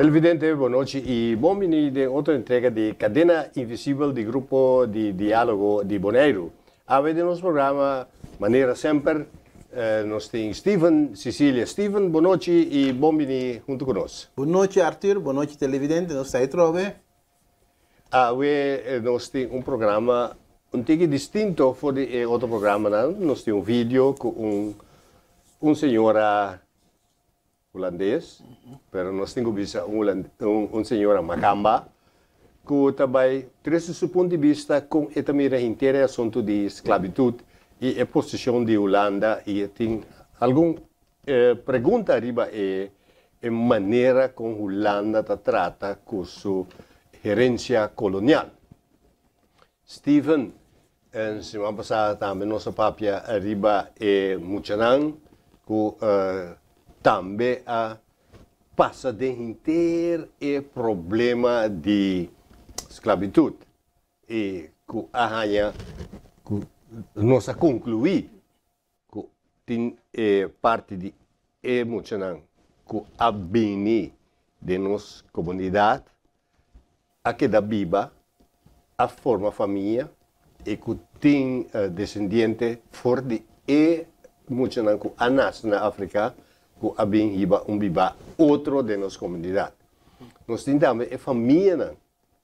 Televidente, bon nochi i bon bini den otro entrega di Kadena Invisibel di Grupo di Diálogo di Boneiru. Awe den nos programa, manera semper, nos tin Steven Cicilia. Steven, bon nochi i bon bini huntu ku nos. Bon nochi Arthur, bon nochi televidente, nos ta ei trobe. Awe nos tin un programa un tiki distinto for di e otro programanan. Nos tin un video ku un un señora hulandes, pero nos tin ku bisa un un señora makamba ku ta bai trese su punto di bista kon e ta mira henter e asuntu di sklabitut i e posishon di Hulanda i e tin algun pregunta riba e e manera kon Hulanda ta trata ku su herensia kolonial. Steven, Siman pasá tambe nos a papia riba e muchanan ku tambe a pasa den henter e problema di sklabitut i ku a haña ku nos a konkluí ku tin e parti di e muchanan ku a bini den nos komunidat a keda biba, a forma famia i ku tin desendiente for di e muchanan ku a nase na Afrika ku a bin hiba un biba otro den nos komunidat. Nos tin tambe e famianan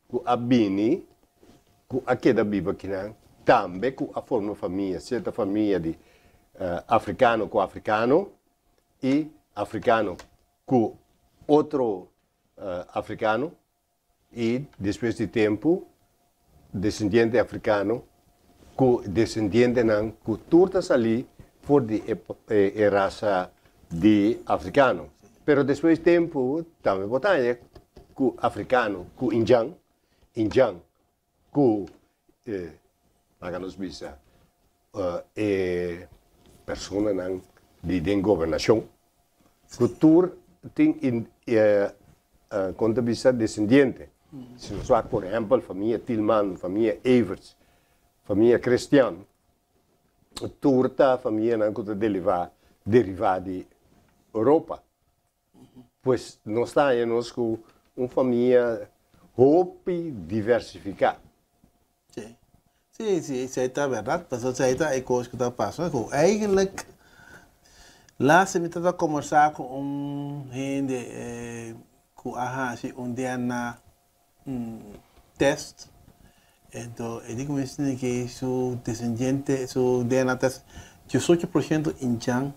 ku a bini, ku a keda biba kinan, tambe ku a forma famia, sea ta famia di afrikano ku afrikano i afrikano ku otro afrikano i despues di tempu desendiente afrikano ku desendientenan ku tur ta salí for di e rasa di afrikano. Pero despues tempu tambe bo ta haña ku afrikano ku indjan, indjan ku laga nos bisa e personanan di den gobernashon ku tur tin kon ta bisa desendiente. Si nos wak por ehèmpel famia Tilman, famia Everts, famia Christian, tur ta famianan ku ta deliva derivá di Europa. Pues nos ta haña nos ku un famia hopi diversifiká. Sí, sí, sí, esei ta bèrdat, pasobra esei ta e kos ku ta pasa ku eigenlik laatste mi tabata kombersá ku un hende ku a hasi un DNA test, ento e di ku mi sinti ke su desendiente su DNA test diesocho por shento indjan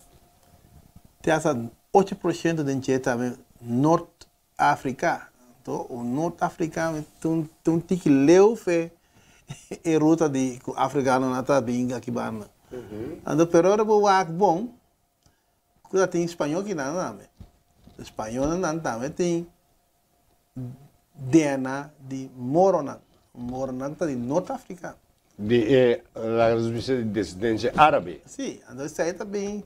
te hasta ocho por shento den dje tambe Nort Afrika. Anto un Nort Afrikano ta un tiki leu fe e ruta di ku afrikanonan ta bin aki banda. Anto pero ora bo wak bon ku ta tin spañó kinan tambe. Spañónan tambe tin DNA di moronan. Moronan ta di Nort Afrika. Di e, laga nos bisa, di desendensia árabe. Sí, anto esei ta bin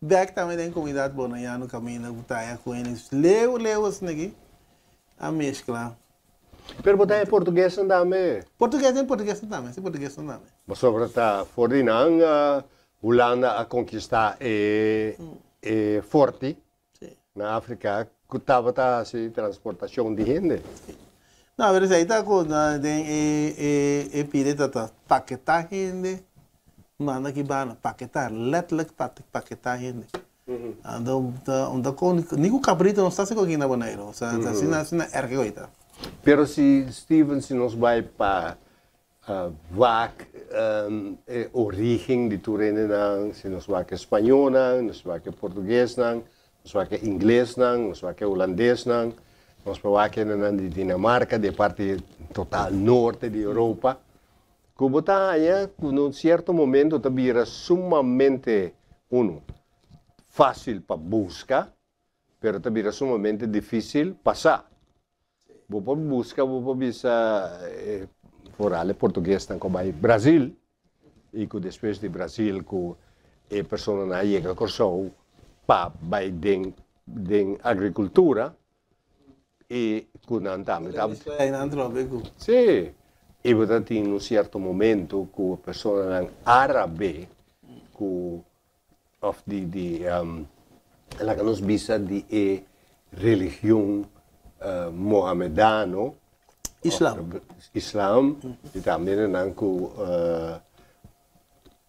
bèk tambe den komunidat bonaiano kaminda ku ta haya ku hende leu leu asina aki a meskla. Pero bo ta haya portuguesnan tambe? Portugues, den portuguesnan tambe, si portuguesnan tambe. Pasobra ta for di nan Hulanda a konkistá e e forti Na Afrika ku tabata hasi transportashon di hende. No, pero esei ta ku den e e e pide ta ta paketá hende manda ki banda, paketá, letterlijk paketá hende. Anto ta un ta kon ni ku kabrito no sa si ku aki na Boneiru, osea asina asina erg ku ei ta. Pero si Steven si nos bai pa Wak e origen di tur hendenan, si nos wak e spañonan, nos wak e portuguesnan, nos wak e inglesnan, nos wak e hulandesnan, nos por wak hendenan di Dinamarca, di e parti total norte di Europa, ku bo ta haña ku na un sierto momento ta bira sumamente, uno, fásil pa buska, pero ta bira sumamente difísil pa sa. Bo por buska, bo por bisa e foral e portuguesnan ku a bai Brazil i ku despues di Brazil ku e personanan a yega Kòrsou pa bai den den agrikultura i ku nan tambe ta Sí, i bo ta tin un sierto momento ku e personanan árabe ku Of di di laga nos bisa di e religion Mohamedano, Islam. Islam, i tambe hendenan ku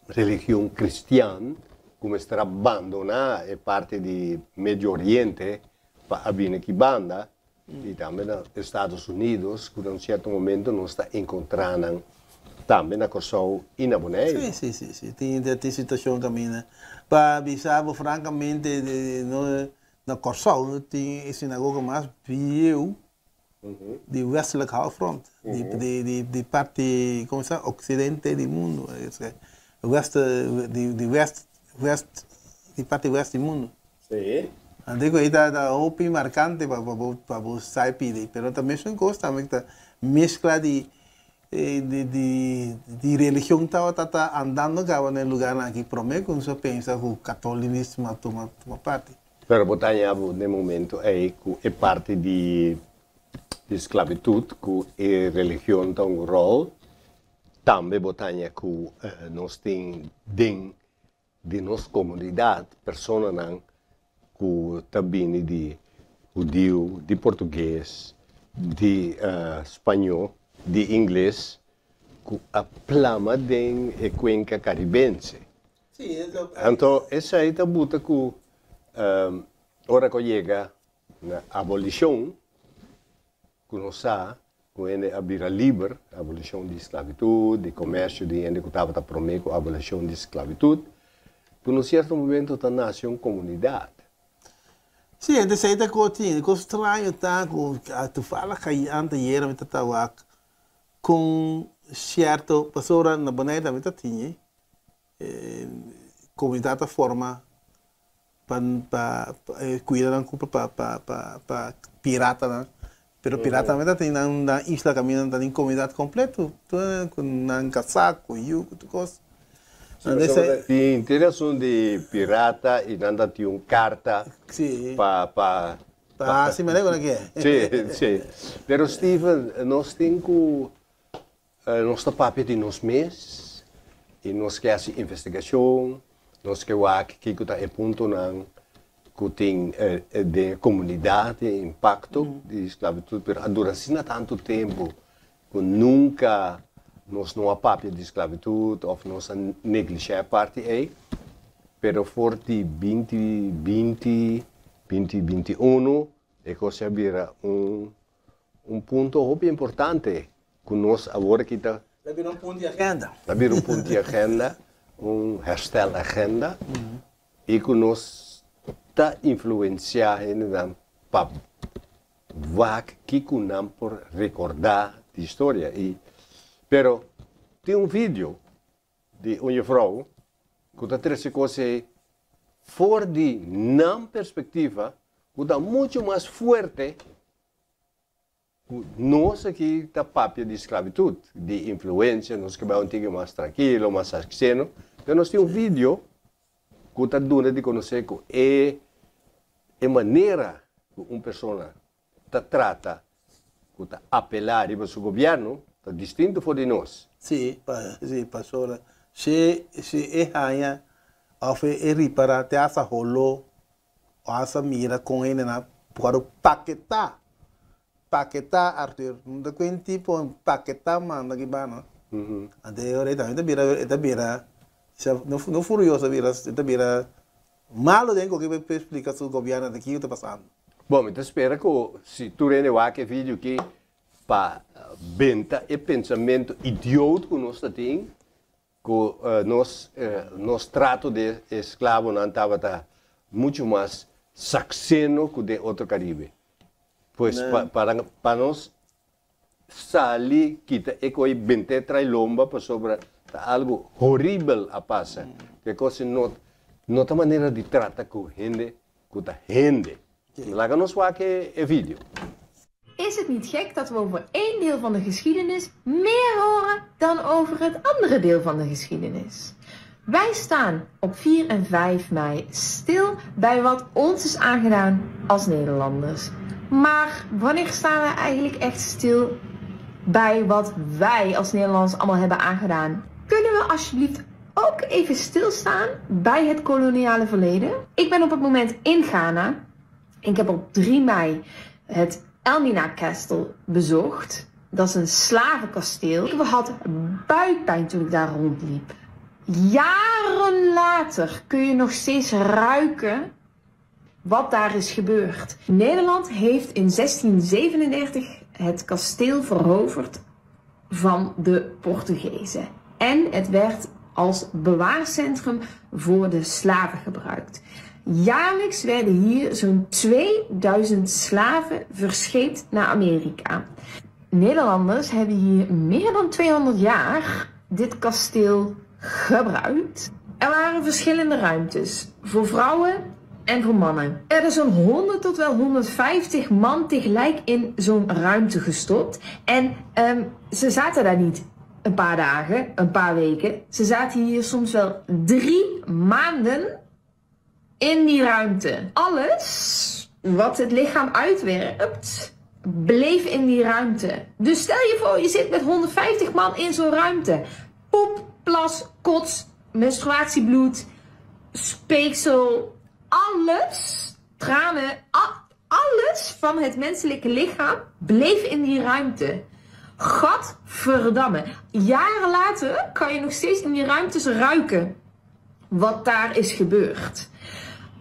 religion kristian ku mester a bandoná e parti di Medio Oriente pa a bini aki banda, i tambe na Estados Unidos ku na un sierto momento nos ta enkontrá nan tambe na Kòrsou i na Boneiru. Sí, sí, sí, sí. Tin tin situashon kaminda. Pa bisa bo frankamente no na Kòrsou tin e sinagoga mas bieu di Westelijk Halfrond, di di di di parti komo sa oksidente di mundu, west di di west west di parti west di mundu. Sí. Anto ku ei ta ta hopi markante pa pa bo pa bo sai pidi, pero ta mesun kos tambe ku ta meskla di di di di religion tabata ta andando kaba na e lugarnan aki promé ku nos a pensa ku katolinismo a tuma tuma parti. Pero bo ta haña bo den momento ei ku e parti di di sklabitut ku e religion ta un ròl, tambe bo ta haña ku nos tin den di nos komunidat personanan ku ta bini di hudiu, di portugues, di spañó, di ingles ku a plama den e kuenka karibense. Anto esei ta buta ku ora ku a yega na abolishon, ku nos sa ku hende a bira liber, abolishon di sklabitut, di komersio di hende ku tabata promé ku abolishon di sklabitut, ku na un sierto momento ta nase un komunidat. Sí, hende esei ta ku tin. E kos straño ta ku tufala kai anteayera mi ta tawak kon sierto pasobra na Bonaire tambe ta tin e komunidat ta forma pa pa kuida nan kupa pa pa pa pa piratanan pero pirata tambe ta tin nan nan isla kaminda nan ta tin komunidat kompleto tur ku nan kasá ku yu ku tur kos. Tin tin asun di pirata i nan ta tin un karta pa pa Pa hasi manera ku nan ke. Si si pero Steven nos tin ku Nos ta papia di nos mes i nos ke hasi investigashon, nos ke wak kiko ta e puntonan ku tin den e komunidat, e impakto di sklabitut, pero a dura asina tantu tempu ku nunka nos no a papia di sklabitut òf nos a neglishá e parti ei, pero for di binti binti, binti 21 e kos a bira un Un punto hopi importante ku nos awor aki ta. Ta bira un punto di agenda. Ta bira un punto di agenda, un herstelagenda, i ku nos ta influensiá hendenan pa wak kiko nan por rekordá di historia. I pero tin un video di un jefrou ku ta trese kos ei for di nan perspektiva ku ta muchu mas fuerte ku nos aki ta papia di sklabitut, di influensia, nos ke bai un tiki mas trankilo, mas akseno, pero nos tin un video ku ta duna di konosé ku e e manera ku un persona ta trata ku ta apelá riba su gobièrnu ta distinto for di nos. Sí, pa, sí, pasobra si, si e haña òf e ripará te hasta holó òf hasta mira kon hendenan por paketá, paketá, Arthur, no ta kuen tipo paketá manda ki banda. Anto e ora ei tambe ta bira, e ta bira, no, no furioso, e ta bira, e ta bira Malo den koke pa explica su gobierno ta kico ta pasando. Bon, mi ta spera ku si tur hende wak e video aki pa benta e pensamento idioot ku nos ta tin, ku nos nos trato di e esklabonan tabata muchu mas sakseno ku den otro Karibe. Pues pa pa nos Sali kita e koe bent'é trai lomba pasobra ta algu horibel a pasa. Ke kos no no ta manera di trata ku hende ku ta hende. Laga nos wak e video. Is het niet gek dat we over één deel van de geschiedenis meer horen dan over het andere deel van de geschiedenis? Wij staan op 4 en 5 mei stil bij wat ons is aangedaan als Nederlanders. Maar wanneer staan wij eigenlijk echt stil bij wat wij als Nederlanders allemaal hebben aangedaan? Kunnen we alsjeblieft ook even stilstaan bij het koloniale verleden? Ik ben op het moment in Ghana. Ik heb op 3 mei het Elmina Castle bezocht. Dat is een slavenkasteel. Ik had buikpijn toen ik daar rondliep. Jaren later kun je nog steeds ruiken wat daar is gebeurd. Nederland heeft in 1637 het kasteel veroverd van de Portugezen. En het werd als bewaarcentrum voor de slaven gebruikt. Jaarlijks werden hier zo'n 2000 slaven verscheept naar Amerika. Nederlanders hebben hier meer dan 200 jaar dit kasteel gebruikt. Er waren verschillende ruimtes voor vrouwen en voor mannen. Er werden zo'n 100 tot wel 150 man tegelijk in zo'n ruimte gestopt. En ze zaten daar niet een paar dagen, een paar weken. Ze zaten hier soms wel 3 maanden in die ruimte. Alles wat het lichaam uitwerpt, bleef in die ruimte. Dus stel je voor, je zit met 150 man in zo'n ruimte. Poep, plas, kots, menstruatiebloed, speeksel, alles, tranen, alles van het menselijke lichaam bleef in die ruimte. Gadverdamme. Jaren later kan je nog steeds in die ruimtes ruiken wat daar is gebeurd.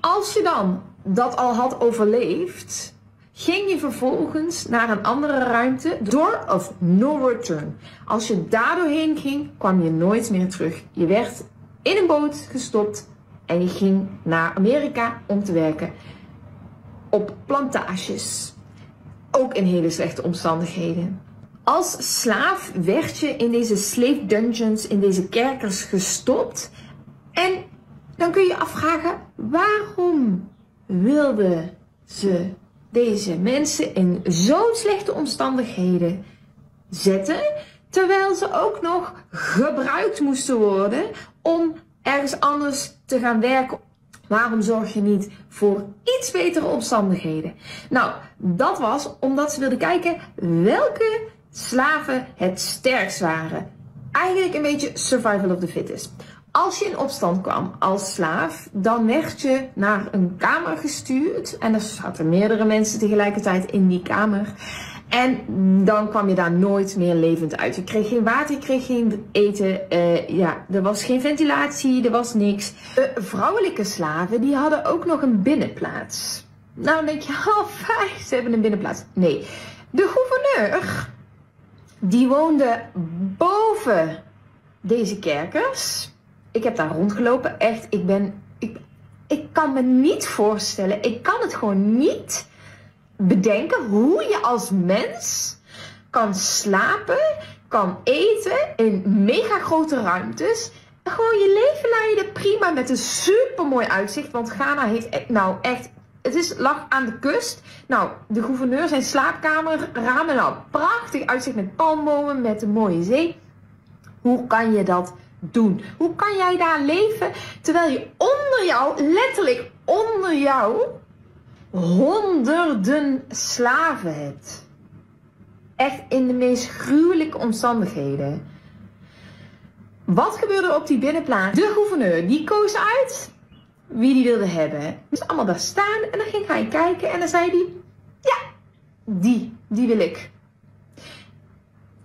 Als je dan dat al had overleefd, ging je vervolgens naar een andere ruimte, door of no return. Als je daar doorheen ging, kwam je nooit meer terug. Je werd in een boot gestopt en je ging naar Amerika om te werken op plantages. Ook in hele slechte omstandigheden. Als slaaf werd je in deze slave dungeons, in deze kerkers gestopt. En dan kun je je afvragen, waarom wilden ze deze mensen in zo'n slechte omstandigheden zetten, terwijl ze ook nog gebruikt moesten worden om ergens anders te gaan werken? Waarom zorg je niet voor iets betere omstandigheden? Nou, dat was omdat ze wilden kijken welke slaven het sterkst waren. Eigenlijk een beetje survival of the fittest. Als je in opstand kwam als slaaf, dan werd je naar een kamer gestuurd. En er zaten meerdere mensen tegelijkertijd in die kamer. En dan kwam je daar nooit meer levend uit. Je kreeg geen water, je kreeg geen eten. Er was geen ventilatie, er was niks. De vrouwelijke slaven, die hadden ook nog een binnenplaats. Nou, dan denk je, oh fijn, ze hebben een binnenplaats. Nee, de gouverneur, die woonde boven deze kerkers. Ik heb daar rondgelopen. Echt, ik kan me niet voorstellen. Ik kan het gewoon niet bedenken hoe je als mens kan slapen, kan eten in mega grote ruimtes. En gewoon je leven leiden, prima, met een supermooi uitzicht. Want Ghana heeft nou echt, het lag aan de kust. Nou, de gouverneur, zijn slaapkamer, ramen, nou, prachtig uitzicht met palmbomen, met een mooie zee. Hoe kan je dat doen? Hoe kan jij daar leven terwijl je onder jou, letterlijk onder jou, honderden slaven hebt? Echt in de meest gruwelijke omstandigheden. Wat gebeurde op die binnenplaats? De gouverneur, die koos uit wie die wilde hebben. Dus allemaal daar staan en dan ging hij kijken en dan zei hij, ja, die wil ik.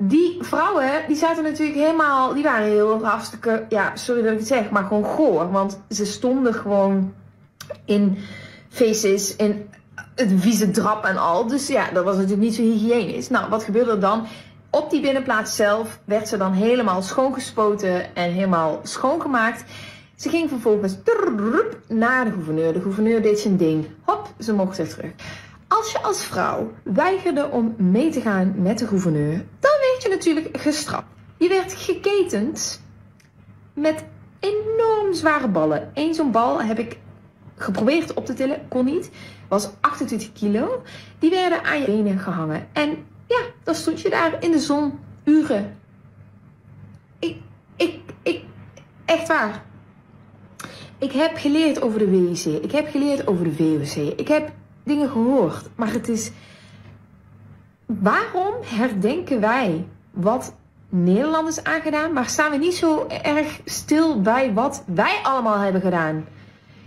Die vrouwen, die zaten natuurlijk helemaal, die waren heel hartstikke, ja, sorry dat ik het zeg, maar gewoon goor. Want ze stonden gewoon in feces, in het vieze drap en al. Dus ja, dat was natuurlijk niet zo hygiënisch. Nou, wat gebeurde er dan? Op die binnenplaats zelf werd ze dan helemaal schoongespoten en helemaal schoongemaakt. Ze ging vervolgens naar de gouverneur. De gouverneur deed zijn ding. Hop, ze mocht weer terug. Als je als vrouw weigerde om mee te gaan met de gouverneur, dan werd je natuurlijk gestraft. Je werd geketend met enorm zware ballen. Eén zo'n bal heb ik geprobeerd op te tillen, kon niet. Was 28 kilo. Die werden aan je benen gehangen. En ja, dan stond je daar in de zon uren. Echt waar. Ik heb geleerd over de WIC. Ik heb geleerd over de VOC. Ik heb dingen gehoord. Maar het is... Waarom herdenken wij wat Nederland is aangedaan, maar staan we niet zo erg stil bij wat wij allemaal hebben gedaan?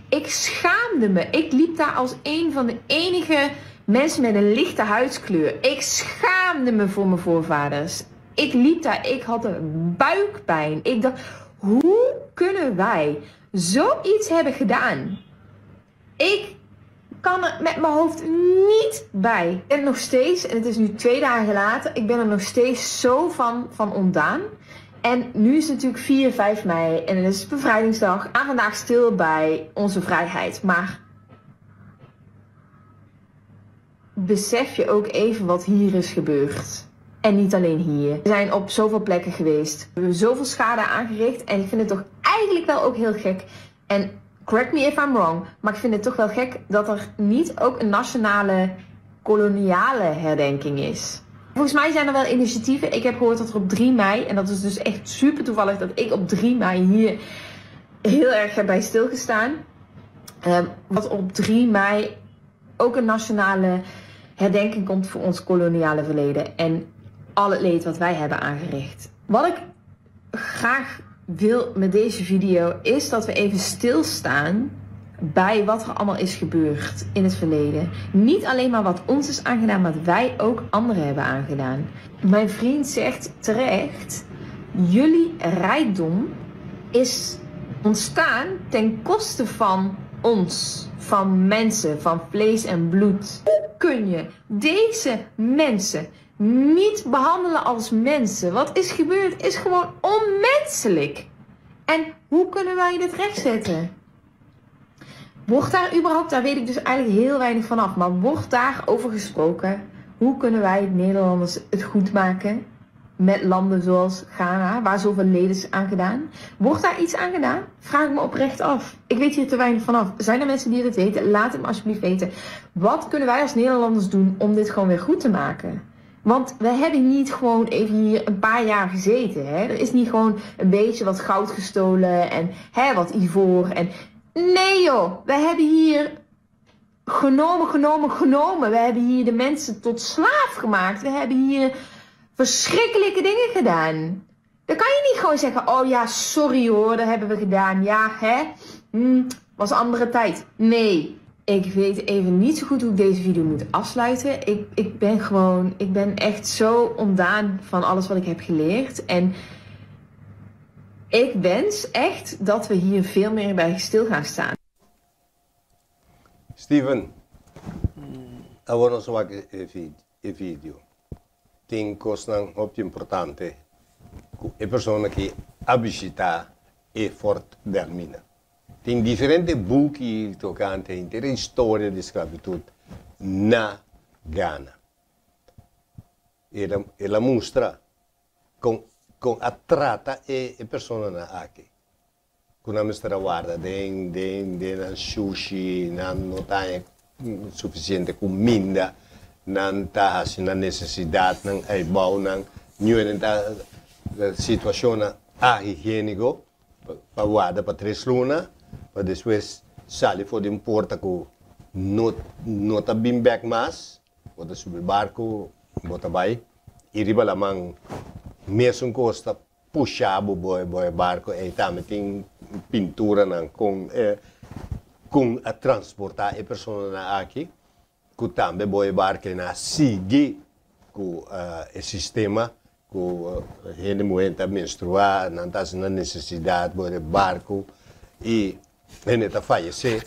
Ik schaamde me. Ik liep daar als een van de enige Mensen met een lichte huidskleur. Ik schaamde me voor mijn voorvaders. Ik liep daar, ik had een buikpijn. Ik dacht, hoe kunnen wij zoiets hebben gedaan? Ik kan er met mijn hoofd niet bij. En nog steeds, en het is nu 2 dagen later, ik ben er nog steeds zo van ontdaan. En nu is het natuurlijk 4, 5 mei en het is bevrijdingsdag. Aan vandaag stil bij onze vrijheid. Maar besef je ook even wat hier is gebeurd. En niet alleen hier. We zijn op zoveel plekken geweest. We hebben zoveel schade aangericht. En ik vind het toch eigenlijk wel ook heel gek. En correct me if I'm wrong. Maar ik vind het toch wel gek dat er niet ook een nationale koloniale herdenking is. Volgens mij zijn er wel initiatieven. Ik heb gehoord dat er op 3 mei, en dat is dus echt super toevallig dat ik op 3 mei hier heel erg heb bij stilgestaan. Wat op 3 mei ook een nationale herdenking komt voor ons koloniale verleden. En al het leed wat wij hebben aangericht. Wat ik graag wil met deze video is dat we even stilstaan bij wat er allemaal is gebeurd in het verleden. Niet alleen maar wat ons is aangedaan, maar wat wij ook anderen hebben aangedaan. Mijn vriend zegt terecht: jullie rijkdom is ontstaan ten koste van ons, van mensen, van vlees en bloed. Hoe kun je deze mensen niet behandelen als mensen? Wat is gebeurd is gewoon onmenselijk. En hoe kunnen wij dit rechtzetten? Wordt daar überhaupt, daar weet ik dus eigenlijk heel weinig van af, maar wordt daar over gesproken? Hoe kunnen wij Nederlanders het goed maken met landen zoals Ghana, waar zoveel leed is aan gedaan? Wordt daar iets aan gedaan? Vraag ik me oprecht af. Ik weet hier te weinig vanaf. Zijn er mensen die dit weten? Laat het me alsjeblieft weten. Wat kunnen wij als Nederlanders doen om dit gewoon weer goed te maken? Want we hebben niet gewoon even hier een paar jaar gezeten. Hè? Er is niet gewoon een beetje wat goud gestolen en, hè, wat ivoor. En... Nee joh, we hebben hier genomen, genomen, genomen. We hebben hier de mensen tot slaaf gemaakt. We hebben hier verschrikkelijke dingen gedaan. Dan kan je niet gewoon zeggen, oh ja, sorry hoor, dat hebben we gedaan. Ja, hè? Was andere tijd. Nee, ik weet even niet zo goed hoe ik deze video moet afsluiten. Ik ben gewoon, ik ben echt zo ontdaan van alles wat ik heb geleerd. En ik wens echt dat we hier veel meer bij stil gaan staan. Steven, awor nos a wak e video. Tin kosnan hopi importante. E persona ku a bishitá e Fort Elmina. Tin diferente buki tokante henter historia di sklabitut na Ghana. El a mustra kon a trata e personanan aki. Ku nan mester a warda den nan shushi, nan no ta sufisiente kuminda, nan ta hasi nan nesesidatnan eibou, nan niun ta situashon ahigiéniko pa warda pa 3 luna, pa despues sali for di porta ku no ta bin bèk mas, bo ta subi barku, bo ta bai, i riba laman mesun kos ta pusha bo bo barku i tambe tin pinturanan kon a transportá e personanan aki, ku tambe bo barku nan a sigui ku e sistema ku hende muhé ta menstruá, nan ta hasi nesesidat bo barku i hende ta fayesé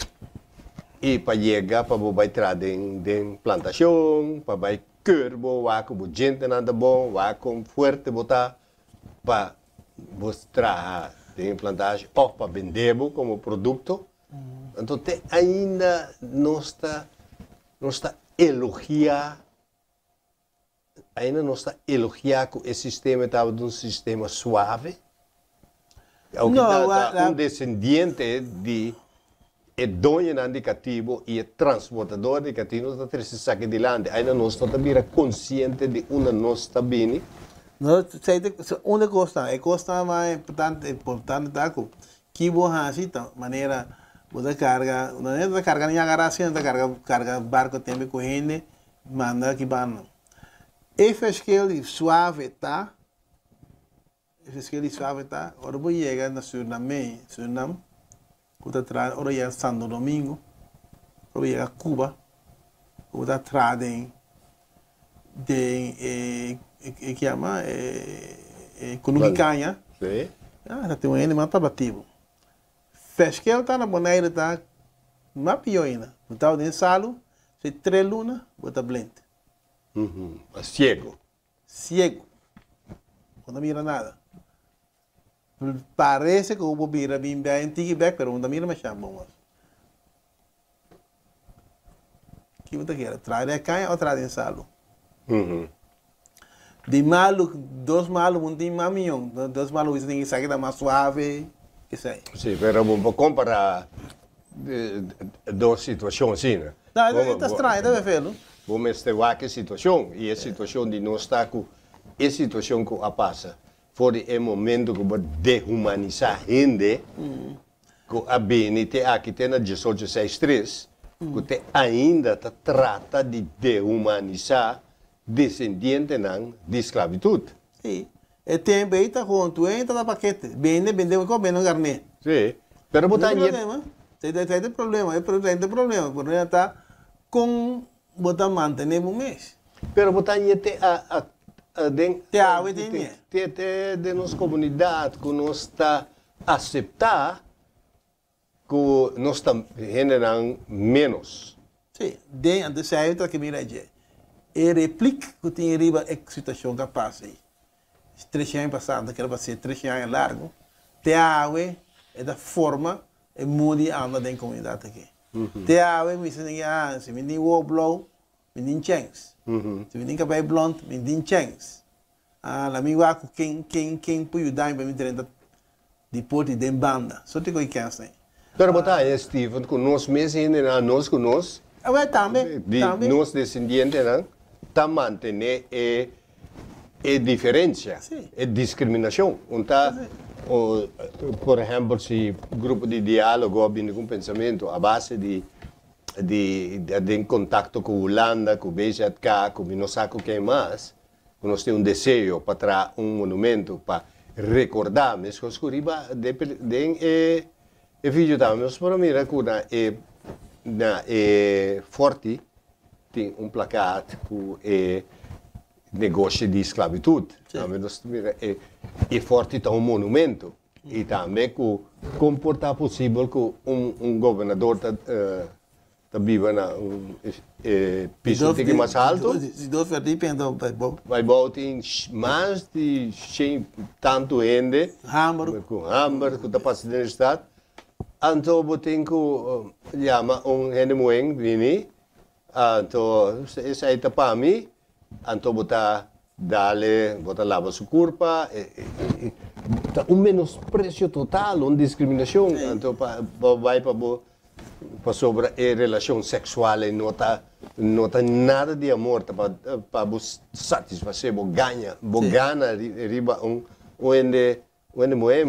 i pa yega pa bo bai traha den plantashon, pa bai keur bo wak bo djentenan ta bon, wak kon fuerte bo ta pa bo traha den plantashi òf pa bende bo komo produkto. Anto te ainda nos ta elogiá ku e sistema tabata un sistema suave. Aunke No, ta un desendiente di e doñonan di katibu i e transportadó di katibu ta trese esaki dilanti. Ainda nos no ta bira konsiente di unda nos ta bini. No, sei un kos, e kos mas importante ta ku bo hasi ta manera bo ta karga, no ta karga ni agarra, ta karga barku tambe ku hende manda aki banda. E verschil di suave ta, e verschil di suave ta, ora bo yega na Suriname, Suriname, ku ta tras, ora yega Santo Domingo, ora yega Cuba. Ku bo ta traha den den e e ke yama e kunuki kaña. Sí. Ah, ta tin un hende mas ta bati bo. Feshkel ta na Bonaire ta mas pió ainda. Bo ta den salu, si tres luna bo ta blind. Siego. Siego. Bo no mira nada. Parece cu bo bira bin bek un tiki bek, pero bo no ta mira masha bon mas. Ki bo ta kere? Traha den caña o traha den salu? Di malu, dos malu bo no tin mas miyon. Dos malu bo tin esaki ta mas suave, esei. Si, pero bo por compara dos situacion asina. No, e ta straño, e ta befelu. Bo mester wak e situacion, y e situacion di nos ta cu e situacion cu a pasa for di e momento cu bo dehumanisa hende cu a bini te aki te na diesocho seis tres, cu te ainda ta trata di dehumanisa desendientenan di sclavitud. Si, e tempo ei ta huntu ei ta ta pakete, bende, bende un cos, bende un carne. Si, pero bo ta No tin problema, ta ta problema, e problema, problema ta con Bo ta mantene bo mes. Pero bo ta ñe te a a den. Te awe tin ñe. Te te den nos comunidad cu nos ta acepta cu nos ta hendenan menos. Si, den anto esei ta ke mira dje. E replik cu tin riba e situacion cu a pasa ei tres aña pasa, anto keda pa ser tres aña largo, te awe e ta forma E mudi anda den comunidad aki. Te awe mi bisa ninguin, ah, si mi tin wowo blou, mi tin chens. Si mi tin cabei blond, mi tin chens. Ah, la mi wak cu ken, ken, ken por yuda mi pa mi drenta di porta y den banda. So tin cu e kens ei. Pero bo ta haña, Steven, cu nos mes hendenan, nos cu nos, Awel, tambe, di tambe. nos descendientenan, ta mantene e e diferencia, e discriminacion. Un ta, por ehempel, si grupo di dialogo a bini cu un pensamento a base di di den contacto cu Hulanda, cu BZK, cu mi no sa cu ken mas, cu nos tin un deseo pa traha un monumento pa recorda, mescos cu riba den e video tambe nos por a mira cu na e na e forti Tin un plakaat ku e negoshi di sklabitut. Tambe nos ta mira e e forti ta un monumento. I tambe ku kon por ta posibel ku un un gobernador ta ta biba na un piso un tiki mas alto. Si dos ferti penta bai bou. Bai bou tin mas di shen tantu hende. Hamber. Ku hamber ku ta pasa den e stat. Anto bo tin ku yama un hende muhé bini, anto esei ta pa mi, anto bo ta dale, bo ta laba su kurpa, ta un menospresio total, un diskriminashon, anto pa bo bai pa bo, pasobra e relashon seksual ei no ta, no ta nada di amor, ta pa bo satisfasé bo gaña, bo gana riba un hende Wende muhé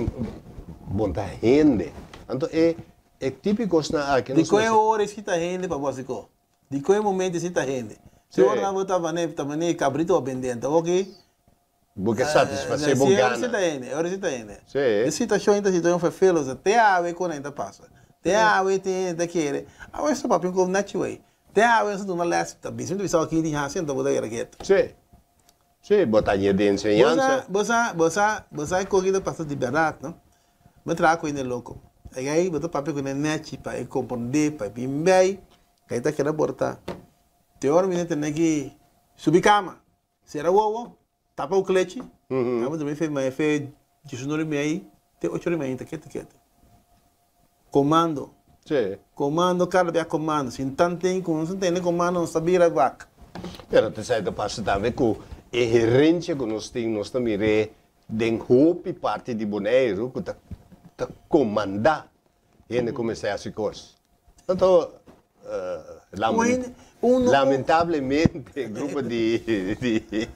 bon ta hende. Anto e e tipicosnan aki nos Di koe ora e sita hende pa bo hasi ko? Di koe momento e sita hende? Si ora nan bo ta bane ta bane cabrito a bende anto oki Bo ke satisfase bo Si ora gana. sita hende, ora sita hende. Si. E situacion ta situacion ferfeloso. Te awe kon nan ta pasa. Te awe tin hende ta kere. Awe so papia un nachi wey. Te awe nos ta duna les ta bisa mi ta bisa aki tin hasi anto bo ta keda ketu. Si. Sí, bo ta ñe di enseñansa. Bo sa, bo sa, bo sa e koki ta pasa di bèrdat, no? Bo traha ku hende loko. E gai bo ta papia ku ne nèchi pa e komprondé, pa e bin bei, gai ta keda bortá. Te ora mi ta tene ki subi kama, sera wowo, tapa ku klechi, abo ta bai fe fe diesunore i mei te ocho ora i mei ta ketu ketu. Komando. Sí. Komando kada bia komando. Sin tanten ku nos no tene komando nos ta bira wak. Pero ta esei ta pasa tambe ku e herensia ku nos tin, nos ta mir'é den hopi parti di Boneiru ku ta ta komandá hende ku mester hasi kos. Anto lamentablemente grupo di di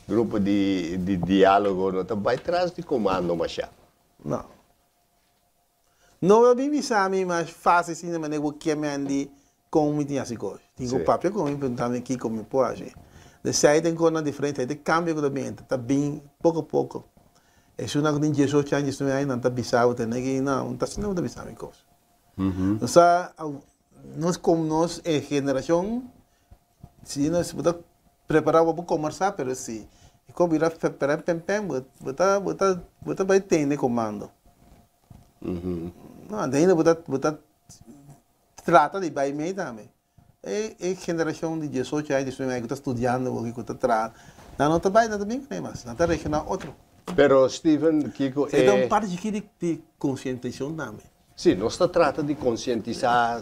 grupo di di diálogo no ta bai tras di komando mashá. No. No a bin bisa mi mas fácil asina manera ku bo ke mendi kon mi tin hasi kos. Tin ku papia ku mi pregunta mi kiko mi por hasi. Esei ta un kosnan diferente, esei ta kambio ku ta bin, ta bin poko poko. Esunnan ku tin diesocho aña, diesnuebe aña nan ta bisa bo tene ki no, no ta asina bo ta bisa mi kos. Nos sa, nos komo nos e generashon. Si no, si bo ta prepará bo komersá, pero si e kos bira peren pen pen, bo bo ta bo ta bo ta bai tende komando. No, anto ainda bo ta bo ta trata di bai mei tambe. E e generashon di diesocho aña, diesnuebe aña ku ta studiando awo aki, ku ta traha, nan no ta bai, nan ta bin kuné mas, nan ta reakshoná otro. Pero Steven, kiko E ta un e. parti chikí di di konsientisashon tambe. Sí, nos ta trata di konsientisá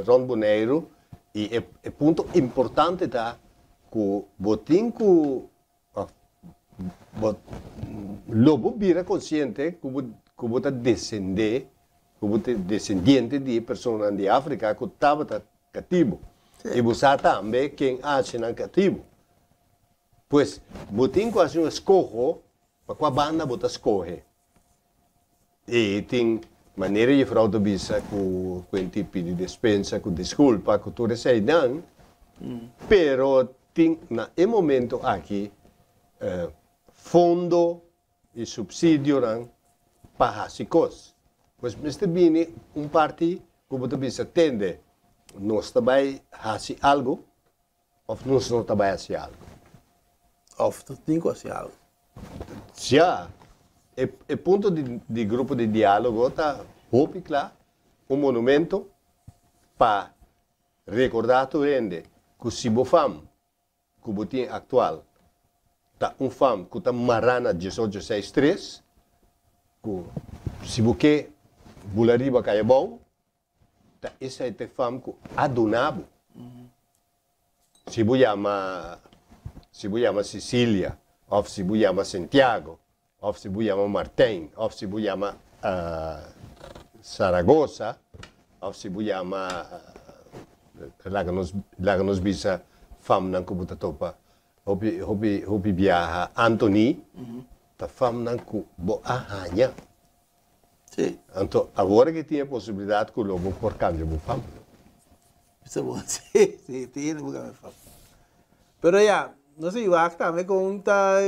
rònt Boneiru i e e punto importante ta ku bo tin ku òf bo lo bo bira konsiente ku bo ku bo ta desendé ku bo ta desendiente di e personanan di Afrika ku tabata katibu i bo sa tambe ken a hasi nan katibu. Pues bo tin ku hasi un eskoho pa kua banda bo ta skohe. I tin manera juffrouw ta bisa ku Quinty pidi despensa, ku diskulpa, ku tur eseinan, pero tin na e momento aki fondo i supsidionan pa hasi kos. Pues mester bini un parti ku bo ta bisa tende nos ta bai hasi algu Of nos no ta bai hasi algu? Of nos tin ku hasi algu? Ya, e e punto di di grupo di dialogo ta hopi kla, un monumento pa rekordá tur hende ku si bo fam ku bo tin aktual ta un fam ku ta mará na diesocho seis tres, ku si bo ke bula riba kaya abou, Ta esei ta e fam ku a duna bo. Si bo yama, si bo yama Cecilia, òf si bo yama Santiago, òf si bo yama Martijn, òf si bo yama Zaragoza, òf si bo yama, laga nos, laga nos bisa famnan ku bo ta topa hopi, hopi, hopi biaha, Anthony, ta famnan ku bo a haña. Sí. Anto awor ke tin e posibilidat ku lo bo por kambia bo fam. Bisa bo, sí, sí, tin bo kambia fam. Pero ya, nos a wak tambe kon ta,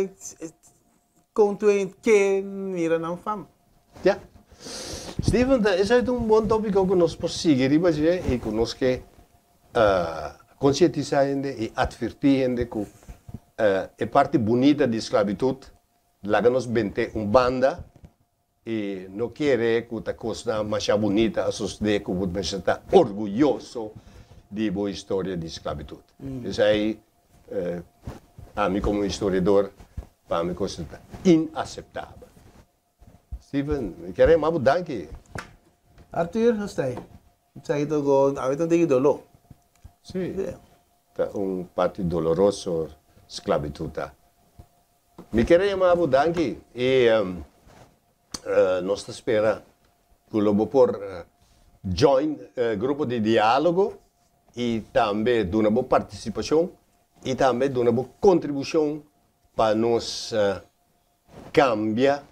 kon tu hende ke mira nan fam. Ya. Steven, ta esei ta un bon topiko ku nos por sigui riba dje i ku nos ke konsientisá hende i atvertí hende ku e parti bunita di sklabitut Laga nos bent'é un banda i no kere ku ta kosnan masha bunita a sosodé ku bo mester ta orguyoso di bo historia di sklabitut. Esei ami komo historiador pa mi kos ta inaseptabel. Steven, mi kere yama bo danki. Arthur, nos ta ei. Esaki ta go, awe ta un tiki doló. Sí, ta un parti doloroso sklabitut ta. Mi kere yama bo danki i nos ta spera ku lo bo por join grupo di dialogo i tambe duna bo partisipashon i tambe duna bo kontribushon pa nos kambia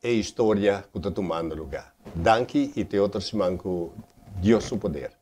e historia ku ta tumando lugá. Danki i te otro siman ku Dios su poder.